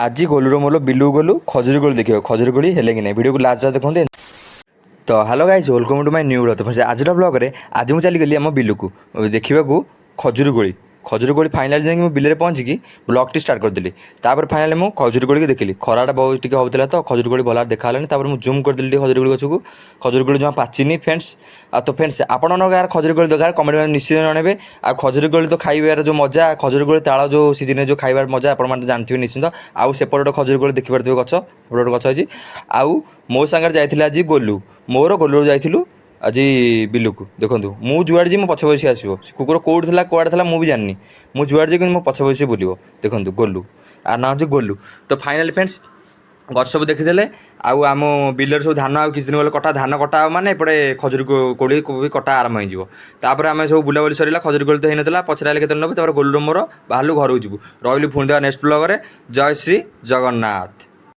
ଆଜି ଗୋଲୁର ମୋର ବିଲୁକୁ ଗଲୁ ଖଜୁରୀ କୋଳି ଦେଖିବାକୁ। ଖଜୁରୀ କୋଳି ହେଲେ କି ନାହିଁ, ଭିଡ଼ିଓକୁ ଲାଷ୍ଟ ଯାଏ ଦେଖନ୍ତୁ। ତ hello guys, welcome to my new vlog। ତ ଆଜିର ବ୍ଲଗ୍ରେ ଆଜି ମୁଁ ଚାଲିଗଲି ଆମ ବିଲୁକୁ ଦେଖିବାକୁ ଖଜୁରୀ କୋଳି। ଖଜୁରୀ କୋଳି ଫାଇନାଲି ଯାଇକି ମୁଁ ବିଲରେ ପହଞ୍ଚିକି ବ୍ଲଗ୍ଟି ଷ୍ଟାର୍ଟ କରିଦେଲି। ତାପରେ ଫାଇନାଲି ମୁଁ ଖଜୁରୀ କୋଳିକି ଦେଖିଲି। ଖରାଟା ବହୁତ ଟିକେ ହେଉଥିଲା, ତ ଖଜୁରୀ କୋଳି ଭଲ ଦେଖା ହେଲାନି। ତାପରେ ମୁଁ ଜୁମ୍ କରିଦେଲି ଟିକେ ଖଜୁରୀ କୋଳି ଗଛକୁ। ଖଜୁରୀ କୋଳି ଜମା ପାଚିନି ଫ୍ରେଣ୍ଡସ୍। ଆଉ ତ ଫ୍ରେଣ୍ଡସ୍, ଆପଣଙ୍କ ଗାଁରେ ଖଜୁରୀ କୋଳି ଦରକାର, କମେଣ୍ଟ ନିଶ୍ଚିତ ଜଣାଇବେ। ଆଉ ଖଜୁରୀ କୋଳି ତ ଖାଇବାର ଯେଉଁ ମଜା, ଖଜୁରୀ କୋଳି ତାଳ ଯେଉଁ ସିଜିନରେ ଯେଉଁ ଖାଇବାର ମଜା, ଆପଣମାନେ ତ ଜାଣିଥିବେ ନିଶ୍ଚିନ୍ତ। ଆଉ ସେପଟେ ଗୋଟେ ଖଜୁରୀ କୋଳି ଦେଖିପାରୁଥିବେ, ଗଛ ସେପଟେ ଗୋଟେ ଗଛ ଅଛି। ଆଉ ମୋ ସାଙ୍ଗରେ ଯାଇଥିଲା ଆଜି ଗୋଲୁ। ମୋର ଗୋଲୁ ଯାଇଥିଲୁ ଆଜି ବିଲୁକୁ। ଦେଖନ୍ତୁ, ମୁଁ ଯୁଆଡ଼େ ଯିବି, ମୋ ପଛେ ପଛେ ଆସିବ। ସେ କୁକୁର କେଉଁଠି ଥିଲା, କୁଆଡ଼େ ଥିଲା, ମୁଁ ବି ଜାଣିନି। ମୁଁ ଯୁଆଡ଼େ ଯିବି କିନ୍ତୁ ମୋ ପଛେ ପଛେ ବୁଲିବ। ଦେଖନ୍ତୁ, ଗୋଲୁ, ଆ ନାଁ ହେଉଛି ଗୋଲୁ। ତ ଫାଇନାଲି ଫ୍ରେଣ୍ଡସ୍, ଗଛ ସବୁ ଦେଖିଦେଲେ। ଆଉ ଆମ ବିଲରେ ସବୁ ଧାନ ଆଉ କିଛି ଦିନ ଗଲେ କଟା, ଧାନ କଟା ହେବ, ମାନେ ଏପଟେ ଖଜୁରୀ କୋଳି ବି କଟା ଆରମ୍ଭ ହେଇଯିବ। ତାପରେ ଆମେ ସବୁ ବୁଲାବୁଲି ସରିଲା। ଖଜୁରୀ କୋଳି ତ ହେଇନଥିଲା, ପଛରେ ଆଇଲେ କେତେ ନେବେ। ତାପରେ ଗୋଲୁର ମୋର ବାହାରିଲୁ, ଘରକୁ ଯିବୁ। ରହିଲୁ, ପୁଣି ଦେବା ନେକ୍ସଟ ବ୍ଲଗରେ। ଜୟ ଶ୍ରୀ ଜଗନ୍ନାଥ।